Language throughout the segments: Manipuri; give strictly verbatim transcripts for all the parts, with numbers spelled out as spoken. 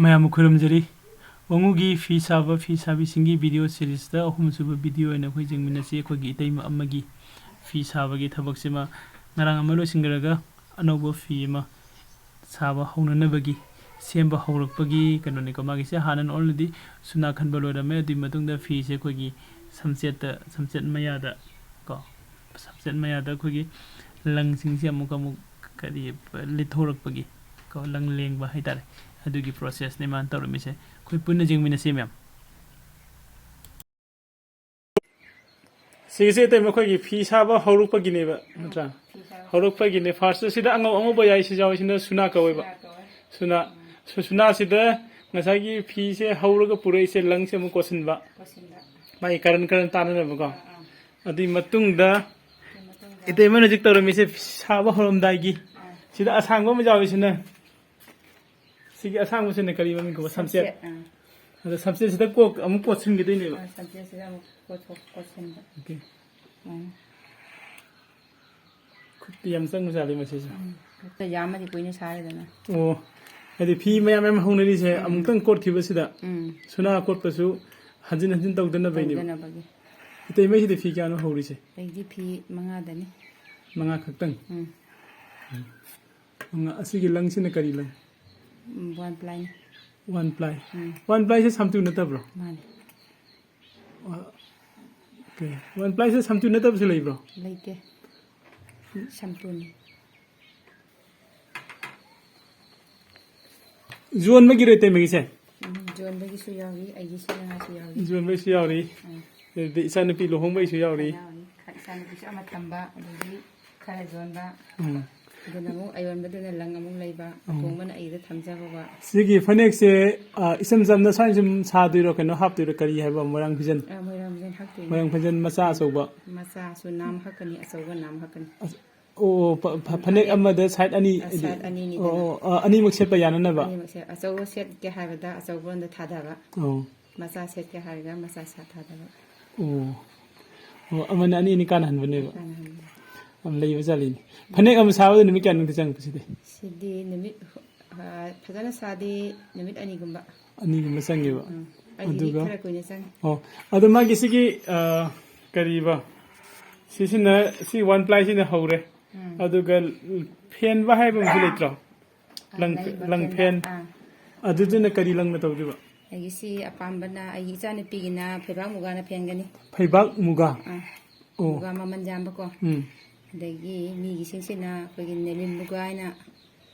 ꯃꯌꯥꯝꯕꯨ ꯈꯨꯔꯨꯝꯖꯔꯤ꯫ ꯋꯥꯉꯨꯒꯤ ꯐꯤ ꯁꯥꯕ, ꯐꯤ ꯁꯥꯕꯤꯁꯤꯡꯒꯤ video seriesꯇ ꯑꯍꯨꯝꯁꯨꯕ video ꯑꯣꯏꯅ ꯑꯩꯈꯣꯏ ꯌꯦꯡꯃꯤꯟꯅꯁꯤ꯫ ꯑꯩꯈꯣꯏꯒꯤ ꯏꯇꯩꯃ ꯑꯃꯒꯤ ꯐꯤ ꯁꯥꯕꯒꯤ ꯊꯕꯛꯁꯤꯃ ꯉꯔꯥꯡ ꯑꯃ ꯂꯣꯏꯁꯤꯟꯈ꯭ꯔꯒ ꯑꯅꯧꯕ ꯐꯤ ꯑꯃ ꯁꯥꯕ ꯍꯧꯅꯅꯕꯒꯤ ꯁꯦꯝꯕ ꯍꯧꯔꯛꯄꯒꯤ ꯀꯩꯅꯣꯅꯤꯀꯣ꯫ ꯃꯥꯒꯤꯁꯦ ꯍꯥꯟꯅ already ꯁꯨꯅꯥ ꯈꯟꯕ ꯂꯣꯏꯔꯝꯃꯦ꯫ ꯑꯗꯨꯒꯤ ꯃꯇꯨꯡꯗ ꯐꯤꯁꯦ ꯑꯩꯈꯣꯏꯒꯤ ꯁꯝꯆꯦꯠꯇ, ꯁꯝꯆꯦꯠ ꯃꯌꯥꯗ ꯀꯣ, ꯁꯝꯆꯦꯠ ꯃꯌꯥꯗ ꯑꯩꯈꯣꯏꯒꯤ ꯂꯪꯁꯤꯡꯁꯦ ꯑꯃꯨꯛ ꯑꯃꯨꯛ ꯀꯔꯤ ꯂꯤꯠꯊꯣꯔꯛꯄꯒꯤ ꯀꯣ, ꯂꯪ ꯂꯦꯡꯕ ꯍꯥꯏꯇꯥꯔꯦ꯫ ꯑꯗꯨꯒꯤ processꯅꯦ ꯃꯥꯅ ꯇꯧꯔꯝꯃꯤꯁꯦ꯫ ꯑꯩꯈꯣꯏ ꯄꯨꯟꯅ ꯌꯦꯡꯃꯤꯟꯅꯁꯤ ꯃꯌꯥꯝ꯫ ꯁꯤꯒꯤꯁꯦ ꯏꯇꯩꯃ ꯑꯩꯈꯣꯏꯒꯤ ꯐꯤ ꯁꯥꯕ ꯍꯧꯔꯛꯄꯒꯤꯅꯦꯕ, ꯅꯠꯇ꯭ꯔꯥ? ꯐꯤ ꯁꯥꯕ꯫ ꯍꯧꯔꯛꯄꯒꯤꯅꯦ꯫ First ꯁꯤꯗ ꯑꯉꯧ ꯑꯉꯧꯕ ꯌꯥꯏꯁꯤ ꯌꯥꯎꯏꯁꯤꯅ ꯁꯨꯅꯥ ꯀꯧꯋꯦꯕ꯫ ꯁꯨꯅꯥ ꯀꯧꯋꯦ꯫ ꯁꯨꯅꯥ꯫ ꯁꯨ-, ꯁꯨꯅꯥꯁꯤꯗ ꯉꯁꯥꯏꯒꯤ ꯐꯤꯁꯦ ꯍꯧꯔꯒ ꯄꯨꯔꯛꯏꯁꯦ, ꯂꯪꯁꯦ ꯑꯃꯨꯛ ꯀꯣꯠꯁꯤꯟꯕ꯫ ꯀꯣꯠꯁꯤꯟꯕ꯫ ꯃꯥꯒꯤ ꯀꯔꯟ ꯀꯔꯟ ꯇꯥꯅꯅꯕꯀꯣ꯫ ꯑꯥ, ꯑꯥ꯫ ꯑꯗꯨꯒꯤ ꯃꯇꯨꯡꯗ ꯑꯗꯨꯒꯤ ꯃꯇꯨꯡꯗ ꯏꯇꯩꯃꯅ ꯍꯧꯖꯤꯛ ꯇꯧꯔꯝꯃꯤꯁꯦ ꯐꯤ ꯁꯥꯕ ꯍꯧꯔꯝꯗꯥꯏꯒꯤ꯫ ꯑꯥ꯫ ꯁꯤꯗ ꯑꯁꯥꯡꯕ ꯑꯃ ꯌꯥꯎꯔꯤꯁꯤꯅ, ꯁꯤꯒꯤ ꯑꯁꯥꯡꯕꯁꯤꯅ ꯀꯔꯤ ꯃꯃꯤꯡ ꯀꯧꯕ? ꯁꯝꯆꯦꯠ꯫ ꯁꯝꯆꯦꯠ, ꯑꯥ꯫ ꯑꯗ ꯁꯝꯆꯦꯠꯁꯤꯗ ꯀꯣꯛ ꯑꯃꯨꯛ ꯀꯣꯠꯁꯤꯟꯈꯤꯗꯣꯏꯅꯦꯕ꯫ ꯑꯥ, ꯁꯝꯆꯦꯠꯁꯤꯗ ꯑꯃꯨꯛ ꯀꯣꯠꯊꯣꯛ-, ꯀꯣꯠꯁꯤꯟꯕ꯫ Okay꯫ ꯎꯝ꯫ ꯈꯨꯠꯇꯤ ꯌꯥꯝ ꯆꯪꯕꯖꯥꯠꯅꯤ ꯃꯁꯤꯁꯨ꯫ ꯎꯝ꯫ ꯈꯨꯠꯇ ꯌꯥꯝꯃꯗꯤ ꯀꯨꯏꯅ ꯁꯥꯔꯦꯗꯅ꯫ ꯑꯣ, ꯍꯥꯏꯗꯤ ꯐꯤ ꯃꯌꯥꯝ ꯃꯌꯥꯝ ꯍꯧꯅꯔꯤꯁꯦ ꯎꯝ꯫ ꯑꯃꯨꯛꯇꯪ ꯀꯣꯠꯈꯤꯕꯁꯤꯗ ꯎꯝ꯫ ꯁꯨꯅꯥ ꯀꯣꯠꯄꯁꯨ ꯍꯟꯖꯤꯟ ꯍꯟꯖꯤꯟ ꯇꯧꯗꯅꯕꯩꯅꯦꯕ꯫ ꯇꯧꯗꯅꯕꯒꯤ꯫ ꯏꯇꯩꯃꯩꯁꯤꯗꯤ ꯐꯤ ꯀꯌꯥꯅꯣ ꯍꯧꯔꯤꯁꯦ? ꯑꯩꯗꯤ ꯐꯤ ꯃꯉꯥꯗꯅꯤ꯫ ꯃꯉꯥ ꯈꯛꯇꯪ? ꯎꯝ꯫ ꯎꯝ꯫ ꯑꯁꯤꯒꯤ ꯂꯪꯁꯤꯅ ꯀꯔꯤ ꯂꯪ? ꯎꯝ, one plyꯅꯤ꯫ One ply꯫ ꯎꯝ꯫ One plyꯁꯦ ꯁꯝꯇꯨ ꯅꯠꯇꯕ꯭ꯔꯣ? ꯃꯥꯅꯦ꯫ ꯑ, okay꯫ One plyꯁꯦ ꯁꯝꯇꯨ ꯅꯠꯇꯕꯁꯨ ꯂꯩꯕ꯭ꯔꯣ? ꯂꯩꯇꯦ꯫ ꯁꯝꯇꯨꯅꯤ꯫ ꯌꯣꯟꯕꯒꯤꯔꯣ ꯏꯇꯩꯃꯒꯤꯁꯦ? ꯎꯝ, ꯌꯣꯟꯕꯒꯤꯁꯨ ꯌꯥꯎꯔꯤ, ꯑꯩꯒꯤ ꯁꯤꯖꯤꯟꯅꯉꯥꯏꯁꯨ ꯌꯥꯎꯔꯤ꯫ ꯌꯣꯟꯕꯒꯤꯁꯨ ꯌꯥꯎꯔꯤ꯫ ꯎꯝ꯫ ꯑꯗꯨꯗꯤ ꯏꯆꯥꯅꯨꯄꯤ ꯂꯨꯍꯣꯡꯕꯒꯤꯁꯨ ꯌꯥꯎꯔꯤ꯫ ꯌꯥꯎꯔꯤ꯫ ꯏꯆꯥꯅꯨꯄꯤꯁꯨ ꯑꯃ ꯊꯝꯕ, ꯑꯗꯒꯤ ꯈꯔ ꯌꯣꯟꯕ꯫ ꯎꯝ꯫ ꯑꯗꯨꯅ ꯑꯃꯨꯛ ꯑꯌꯣꯟꯕꯗꯨꯅ ꯂꯪ ꯑꯃꯨꯛ ꯂꯩꯕ, ꯎꯝ꯫ ꯑꯇꯣꯡꯕꯅ ꯑꯩꯗ ꯊꯝꯖꯕ꯫ ꯁꯤꯒꯤ ꯐꯅꯦꯛꯁꯦ, ꯑ, ꯏꯆꯝ ꯆꯝꯅ ꯁꯨꯃꯥꯏꯅ ꯁꯨꯝ ꯁꯥꯗꯣꯏꯔꯣ, ꯀꯩꯅꯣ ꯍꯥꯞꯇꯣꯏꯔꯣ, ꯀꯔꯤ ꯍꯥꯏꯕ, ꯃꯣꯏꯔꯥꯡ ꯐꯤꯖꯟ? ꯑ, ꯃꯣꯏꯔꯥꯡ ꯐꯤꯖꯟ ꯍꯥꯞꯇꯣꯏꯅꯤ꯫ ꯃꯣꯏꯔꯥꯡ ꯐꯤꯖꯟ ꯃꯆꯥ ꯑꯆꯧꯕ? ꯃꯆꯥꯁꯨ ꯅꯥꯝ ꯍꯛꯀꯅꯤ, ꯑꯆꯧꯕ ꯅꯥꯝ ꯍꯛꯀꯅꯤ꯫ ꯑꯁ, ꯑꯣ, ꯐ-, ꯐ-, ꯐꯅꯦꯛ ꯐꯅꯦꯛ ꯑꯃꯗ side ꯑꯅꯤ, ꯑ, side ꯑꯅꯤꯅꯤꯗꯅ꯫ ꯑꯣ, ꯑꯣ, ꯑ, ꯑꯅꯤꯃꯛ ꯁꯦꯠꯄ ꯌꯥꯅꯅꯕ? ꯑꯅꯤꯃꯛꯁꯦ, ꯑꯆꯧꯕ ꯁꯦꯠꯀꯦ ꯍꯥꯏꯕꯗ ꯑꯆꯧꯕꯔꯣꯝꯗ ꯊꯥꯗꯕ꯫ ꯑꯣ꯫ ꯃꯆꯥ ꯁꯦꯠꯀꯦ ꯍꯥꯏꯔꯒ ꯃꯆꯥ ꯁꯥ ꯊꯥꯗꯕ꯫ ꯑꯣ꯫ ꯑꯣ, ꯑꯃꯅ ꯑꯅꯤ ꯑꯅꯤ ꯀꯥꯟꯅꯍꯟꯕꯅꯦꯕ꯫ ꯀꯥꯟꯅꯍꯟꯕ꯫ ꯌꯥꯝ ꯂꯩꯕ ꯖꯥꯠꯅꯤꯅꯦ꯫ ꯐꯅꯦꯛ ꯑꯃ ꯁꯥꯕꯗ ꯅꯨꯃꯤꯠ ꯀꯌꯥꯅꯤꯃꯨꯛꯇꯤ ꯆꯪꯉꯛꯄ ꯁꯤꯗꯤ? ꯁꯤꯗꯤ ꯅꯨꯃꯤꯠ ꯑꯥ, ꯐꯖꯅ ꯁꯥꯗꯤ ꯅꯨꯃꯤꯠ ꯑꯅꯤꯒꯨꯝꯕ꯫ ꯑꯅꯤꯒꯨꯝꯕ ꯆꯪꯉꯦꯕ? ꯎꯝ꯫ ꯑꯩꯒꯤꯗꯤ ꯑꯗꯨꯒ ꯈꯔ ꯀꯨꯏꯅ ꯆꯪꯉꯤ꯫ ꯑꯣ, ꯑꯗꯣ ꯃꯥꯒꯤ ꯁꯤꯒꯤ, ꯑꯥ, ꯀꯔꯤꯕ? ꯁꯤꯁꯤꯅ, ꯁꯤ ꯋꯥꯟ ꯄ꯭ꯂꯥꯏꯁꯤꯅ ꯍꯧꯔꯦ꯫ ꯎꯝ꯫ ꯑꯗꯨꯒ ꯐꯦꯟꯕ ꯍꯥꯏꯕ ꯑꯃꯁꯨ ꯂꯩꯇ꯭ꯔꯣ? ꯑꯥ, ꯂꯪ, ꯂꯩ, ꯂꯪ ꯂꯪꯐꯦꯟ꯫ ꯐꯦꯟ꯫ ꯑꯥ꯫ ꯑꯗꯨꯗꯨꯅ ꯀꯔꯤ ꯂꯪꯅ ꯇꯧꯗꯣꯏꯕ? ꯑꯩꯒꯤ ꯁꯤ ꯑꯄꯥꯝꯕꯅ ꯑꯩꯒꯤ ꯏꯆꯥꯅꯨꯄꯤꯒꯤꯅ ꯐꯩꯕꯥꯛ ꯃꯨꯒꯥꯅ ꯐꯦꯟꯒꯅꯤ꯫ ꯐꯩꯕꯥꯛ ꯃꯨꯒꯥ? ꯑꯥ꯫ ꯑꯣ꯫ ꯃꯨꯒꯥ ꯃꯃꯜ ꯌꯥꯝꯕꯀꯣ꯫ ꯎꯝ꯫ ꯑꯗꯒꯤ ꯃꯤꯒꯤꯁꯤꯡꯁꯤꯅ ꯑꯩꯈꯣꯏꯒꯤ ꯅꯦꯂꯤꯟ ꯃꯨꯒꯥ ꯍꯥꯏꯅ,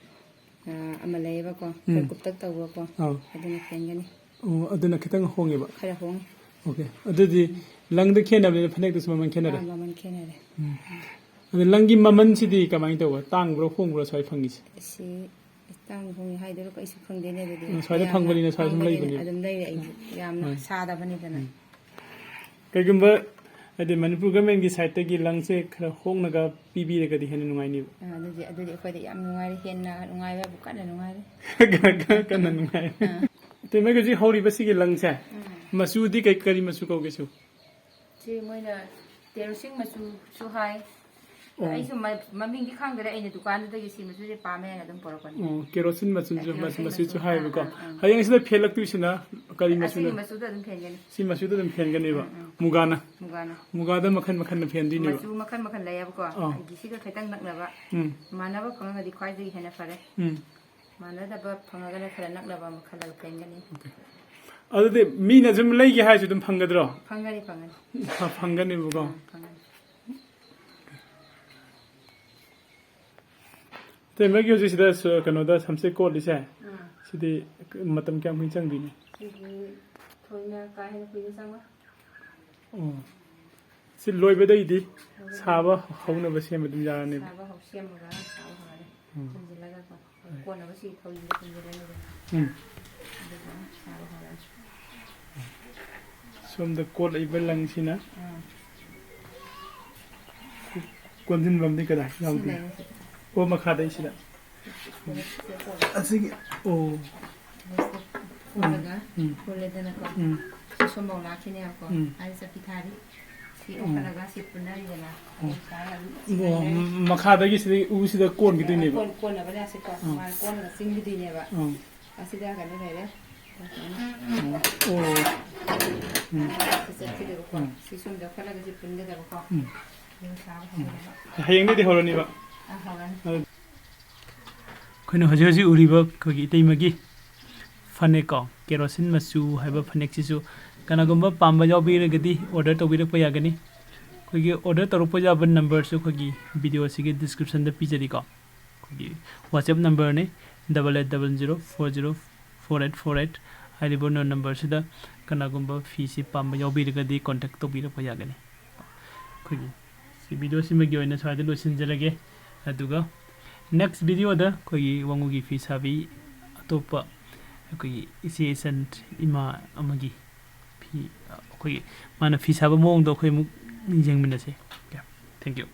ꯑꯥ, ꯑꯃ ꯂꯩꯌꯦꯕꯀꯣ꯫ ꯎꯝ꯫ ꯑꯩꯈꯣꯏ ꯀꯨꯞꯇꯛ ꯇꯧꯕꯀꯣ꯫ ꯑꯥꯎ꯫ ꯑꯗꯨꯅ ꯐꯦꯟꯒꯅꯤ꯫ ꯑꯣ, ꯑꯗꯨꯅ ꯈꯤꯇꯪ ꯍꯣꯡꯉꯦꯕ? ꯈꯔ ꯍꯣꯡꯉꯤ꯫ ꯑꯣꯀꯦ꯫ ꯑꯗꯨꯗꯤ ꯂꯪꯗ ꯈꯦꯠꯅꯕꯅꯤꯅ ꯐꯅꯦꯛꯇꯁꯨ ꯃꯃꯜ ꯈꯦꯠꯅꯔꯦ? ꯑꯥ, ꯃꯃꯜ ꯈꯦꯠꯅꯔꯦ꯫ ꯎꯝ꯫ ꯑꯗꯣ ꯂꯪꯒꯤ ꯃꯃꯜꯁꯤꯗꯤ ꯀꯃꯥꯏꯅ ꯇꯧꯕ? ꯇꯥꯡꯕ꯭ꯔꯣ, ꯍꯣꯡꯕ꯭ꯔꯣ ꯁ꯭ꯋꯥꯏ ꯐꯪꯉꯤꯁꯦ? ꯑꯁꯤ ꯇꯥꯡ ꯍꯣꯡꯉꯤ ꯍꯥꯏꯗꯣꯏꯔꯣ? ꯑꯩꯁꯨ ꯈꯪꯗꯦꯅꯦ ꯑꯗꯨꯗꯤ꯫ ꯎꯝ, ꯁ꯭ꯋꯥꯏꯗ ꯌꯥꯝꯅ ꯐꯪꯕꯅꯤꯅ ꯁ꯭ꯋꯥꯏ ꯁꯨꯝ ꯐꯪꯕꯅꯤꯅ ꯂꯩꯕꯅꯦ꯫ ꯑꯗꯨꯝ ꯂꯩꯔꯦ ꯑꯩꯁꯨ꯫ ꯌꯥꯝꯅ ꯍꯣꯏ꯫ ꯁꯥꯗꯕꯅꯤꯗꯅ꯫ ꯎꯝ꯫ ꯀꯩꯒꯨꯝꯕ, ꯍꯥꯏꯗꯤ, ꯃꯅꯤꯄꯨꯔ ꯒꯃꯦꯟꯒꯤ ꯁꯥꯏꯠꯇꯒꯤ ꯂꯪꯁꯦ ꯈꯔ ꯍꯣꯡꯅꯒ ꯄꯤꯕꯤꯔꯒꯗꯤ ꯍꯦꯟꯅ ꯅꯨꯡꯉꯥꯏꯅꯤꯕ꯫ ꯑꯥ, ꯑꯗꯨꯗꯤ, ꯑꯗꯨꯗꯤ ꯑꯩꯈꯣꯏꯗ ꯌꯥꯝ ꯅꯨꯡꯉꯥꯏꯔꯦ, ꯍꯦꯟꯅ ꯅꯨꯡꯉꯥꯏꯕꯕꯨ ꯀꯟꯅ ꯅꯨꯡꯉꯥꯏꯔꯦ꯫ ꯀꯟꯅ ꯅꯨꯡꯉꯥꯏꯔꯦ꯫ ꯑꯥ꯫ ꯑꯇꯩ ꯃꯣꯏꯒꯤ ꯍꯧꯖꯤꯛ ꯍꯧꯔꯤꯕ ꯁꯤꯒꯤ ꯂꯪꯁꯦ, ꯎꯝ꯫ ꯃꯆꯨꯗꯤ ꯀꯩ, ꯀꯔꯤ ꯃꯆꯨ ꯀꯧꯒꯦ ꯁꯤꯕꯨ? ꯁꯤ ꯃꯣꯏꯅ ꯇꯦꯔꯨꯁꯤꯡ ꯃꯆꯨꯁꯨ ꯍꯥꯏ꯫ ꯑꯣ꯫ ꯑꯩꯁꯨ ꯃ-, ꯃꯃꯤꯡꯗꯤ ꯈꯪꯗ꯭ꯔꯦ, ꯑꯩꯅ ꯗꯨꯀꯥꯟꯗꯨꯗꯒꯤ ꯁꯤ ꯃꯆꯨꯁꯦ ꯄꯥꯝꯃꯦ ꯍꯥꯏꯅ ꯑꯗꯨꯝ ꯄꯨꯔꯛꯄꯅꯤ꯫ ꯑꯣ, ꯀꯦꯔꯣꯁꯤꯟ ꯃꯆꯨꯁꯨ, ꯀꯦꯔꯣꯁꯤꯟ ꯃꯆꯨ, ꯃꯆꯨꯁꯨ ꯃꯆꯨ ꯍꯥꯏ, ꯍꯥꯏꯌꯦꯕꯀꯣ꯫ ꯑꯥ, ꯑꯥ꯫ ꯍꯌꯦꯡ ꯁꯤꯗ ꯐꯦꯜꯂꯛꯇꯣꯏꯁꯤꯅ ꯀꯔꯤ ꯑꯁꯤꯒꯤ ꯃꯆꯨꯅꯣ? ꯃꯆꯨꯗ ꯑꯗꯨꯝ ꯐꯦꯟꯒꯅꯤ꯫ ꯁꯤ ꯃꯆꯨꯗ ꯑꯗꯨꯝ ꯐꯦꯟꯒꯅꯦꯕ꯫ ꯎꯝ, ꯎꯝ꯫ ꯃꯨꯒꯥꯅ? ꯃꯨꯒꯥꯅ꯫ ꯃꯨꯒꯥꯗ ꯃꯈꯜ ꯃꯈꯜꯅ ꯐꯦꯟꯗꯣꯏꯅꯦꯕ? ꯃꯆꯨ ꯃꯈꯜ ꯃꯈꯜ ꯂꯩꯌꯦꯕꯀꯣ꯫ ꯑꯥ꯫ ꯑꯩꯒꯤ ꯁꯤꯒ ꯈꯤꯇꯪ ꯅꯛꯅꯕ꯫ ꯎꯝ꯫ ꯃꯥꯟꯅꯕ ꯐꯪꯉꯒꯗꯤ ꯈ꯭ꯋꯥꯏꯗꯒꯤ ꯍꯦꯟꯅ ꯐꯔꯦ꯫ ꯎꯝ꯫ ꯃꯥꯟꯅꯗꯕ ꯐꯪꯉꯒꯅ ꯈꯔ ꯅꯛꯅꯕ ꯑꯃ ꯈꯜꯂꯒ ꯐꯦꯟꯒꯅꯤ꯫ ꯑꯣꯀꯦ꯫ ꯑꯗꯨꯗꯤ ꯃꯤꯅ ꯁꯨꯝ ꯂꯩꯒꯦ ꯍꯥꯏꯔꯁꯨ ꯑꯗꯨꯝ ꯐꯪꯒꯗ꯭ꯔꯣ? ꯐꯪꯒꯅꯤ, ꯐꯪꯒꯅꯤ꯫ ꯐ-, ꯐꯪꯒꯅꯦꯕꯀꯣ꯫ ꯑꯥ, ꯐꯪꯒꯅꯤ꯫ ꯑꯇꯩ ꯃꯣꯏꯒꯤ ꯍꯧꯖꯤꯛ ꯁꯤꯗ ꯁ-, ꯀꯩꯅꯣꯗ ꯁꯝꯆꯦꯠ ꯀꯣꯠꯂꯤꯁꯦ, ꯑꯥ꯫ ꯁꯤꯗꯤ ꯃꯇꯝ ꯀꯌꯥꯝ ꯀꯨꯏꯅ ꯆꯪꯗꯣꯏꯅꯣ? ꯁꯤꯗꯤ ꯊꯣꯏꯅ ꯀꯥ ꯍꯦꯟꯅ ꯀꯨꯏꯅ ꯆꯪꯉꯣꯏ꯫ ꯑꯣ꯫ ꯁꯤ ꯂꯣꯏꯕꯗꯩꯗꯤ ꯂꯣꯏꯕꯗꯩꯗꯤ ꯁꯥꯕ ꯍꯧꯅꯕ ꯁꯦꯝꯕ ꯑꯗꯨꯝ ꯌꯥꯔꯅꯦꯕ? ꯁꯥꯕ ꯍꯧ-, ꯁꯦꯝꯃꯒ ꯁꯥꯕ ꯍꯧꯔꯅꯤ꯫ ꯎꯝ꯫ ꯊꯝꯖꯤꯜꯂꯒꯀꯣ꯫ ꯍꯣꯏ꯫ ꯀꯣꯟꯅꯕ ꯁꯤ ꯊꯧꯔꯤꯗ ꯊꯝꯖꯤꯜꯂꯅꯤꯗꯅ꯫ ꯎꯝ꯫ ꯑꯗꯨꯒ ꯁꯥꯕ ꯍꯧꯔꯅꯤ꯫ ꯁꯣꯝꯗ ꯀꯣꯠꯂꯛꯏꯕ ꯂꯪꯁꯤꯅ ꯑꯥ꯫ ꯀꯣꯟꯁꯤꯟꯐꯝꯗꯤ ꯀꯗꯥꯏ ꯁꯤ ꯌꯥꯎꯗꯣꯏꯅꯣ? ꯂꯩꯔꯦ ꯁꯤꯗ꯫ ꯑꯣ, ꯃꯈꯥꯗꯩ ꯁꯤꯗ꯫ ꯁꯤꯗ ꯀꯣꯠꯂꯦ꯫ ꯑꯁꯤꯒꯤ, ꯑꯣ꯫ ꯁꯤꯗ ꯀꯣꯠꯂꯒ ꯎꯝ꯫ ꯄꯨꯜꯂꯦꯗꯅꯀꯣ꯫ ꯎꯝ꯫ ꯁꯤ ꯁꯣꯝꯐꯥꯎ ꯂꯥꯛꯈꯤꯅꯦꯕꯀꯣ꯫ ꯎꯝ꯫ ꯑꯩ ꯆꯠꯄꯤ ꯊꯥꯔꯤ꯫ ꯁꯤ ꯎꯝ꯫ ꯂꯧꯈꯠꯂꯒ ꯁꯤ ꯄꯨꯟꯅꯔꯤꯗꯅ꯫ ꯎꯝ꯫ ꯑꯗꯨ ꯁꯥꯔꯒ ꯑꯗꯨꯝ ꯑꯣ, ꯁꯤꯖꯤꯟꯅꯔꯦ꯫ ꯃꯈꯥꯗꯒꯤ ꯁꯤꯗꯒꯤ ꯎꯁꯤꯗ ꯀꯣꯟꯈꯤꯗꯣꯏꯅꯦꯕ꯫ ꯀꯣꯟ-, ꯀꯣꯟꯅꯕꯅꯦ ꯑꯁꯤꯀꯣ꯫ ꯎꯝ꯫ ꯃꯥꯅ ꯀꯣꯟꯅꯒ ꯆꯤꯡꯈꯤꯗꯣꯏꯅꯦꯕ꯫ ꯎꯝ꯫ ꯑꯁꯤꯗ ꯀꯩꯅꯣ ꯂꯩꯔꯦ꯫ ꯎꯝ꯫ ꯑꯣ꯫ ꯎꯝ꯫ ꯁꯤ ꯆꯠꯈꯤꯗꯣꯏꯕꯀꯣ꯫ ꯎꯝ꯫ ꯁꯤ ꯁꯣꯝꯗ ꯂꯧꯈꯠꯂꯒ ꯁꯤ ꯄꯨꯟꯒꯗꯕꯀꯣ꯫ ꯎꯝ꯫ ꯑꯗꯨꯒ ꯁꯥꯕ ꯍꯧꯔꯅꯤ꯫ ꯍꯌꯦꯡꯗꯩꯗꯤ ꯍꯧꯔꯅꯤꯕ꯫ ꯑꯥ, ꯍꯧꯔꯅꯤ꯫ ꯑꯗꯨ ꯑꯩꯈꯣꯏꯅ ꯍꯧꯖꯤꯛ ꯍꯧꯖꯤꯛ ꯎꯔꯤꯕ ꯑꯩꯈꯣꯏꯒꯤ ꯏꯇꯩꯃꯒꯤ ꯐꯅꯦꯛꯀꯣ, ꯀꯦꯔꯣꯁꯤꯟ ꯃꯆꯨ ꯍꯥꯏꯕ ꯐꯅꯦꯛꯁꯤꯁꯨ ꯀꯅꯥꯒꯨꯝꯕ ꯄꯥꯝꯕ ꯌꯥꯎꯕꯤꯔꯒꯗꯤ order ꯇꯧꯕꯤꯔꯛꯄ ꯌꯥꯒꯅꯤ꯫ ꯑꯩꯈꯣꯏꯒꯤ order ꯇꯧꯔꯛꯄ ꯌꯥꯕ numberꯁꯨ ꯑꯩꯈꯣꯏꯒꯤ video ꯑꯁꯤꯒꯤ descriptionꯗ ꯄꯤꯖꯔꯤꯀꯣ꯫ ꯑꯩꯈꯣꯏꯒꯤ WhatsApp numberꯅꯤ, double eight double zero four zero four eight four eight ꯍꯥꯏꯔꯤꯕ numberꯁꯤꯗ ꯀꯅꯥꯒꯨꯝꯕ ꯐꯤꯁꯤ ꯄꯥꯝꯕ ꯌꯥꯎꯕꯤꯔꯒꯗꯤ contact ꯇꯧꯕꯤꯔꯛꯄ ꯌꯥꯒꯅꯤ꯫ ꯑꯩꯈꯣꯏꯒꯤ ꯁꯤ videoꯁꯤꯃꯒꯤ ꯑꯣꯏꯅ ꯁ꯭ꯋꯥꯏꯗ ꯂꯣꯏꯁꯤꯟꯖꯔꯒꯦ꯫ ꯑꯗꯨꯒ next videoꯗ ꯑꯩꯈꯣꯏꯒꯤ ꯋꯥꯉꯨꯒꯤ ꯐꯤ ꯁꯥꯕꯤ ꯑꯇꯣꯞꯄ ꯑꯩꯈꯣꯏꯒꯤ ꯏꯆꯦ ꯏꯆꯟ ꯏꯃꯥ ꯑꯃꯒꯤ ꯐꯤ, ꯑꯩꯈꯣꯏꯒꯤ ꯃꯥꯅ ꯐꯤ ꯁꯥꯕ ꯃꯑꯣꯡꯗꯣ ꯑꯩꯈꯣꯏ ꯑꯃꯨꯛ ꯌꯦꯡꯃꯤꯟꯅꯁꯦ꯫ Okay, thank you꯫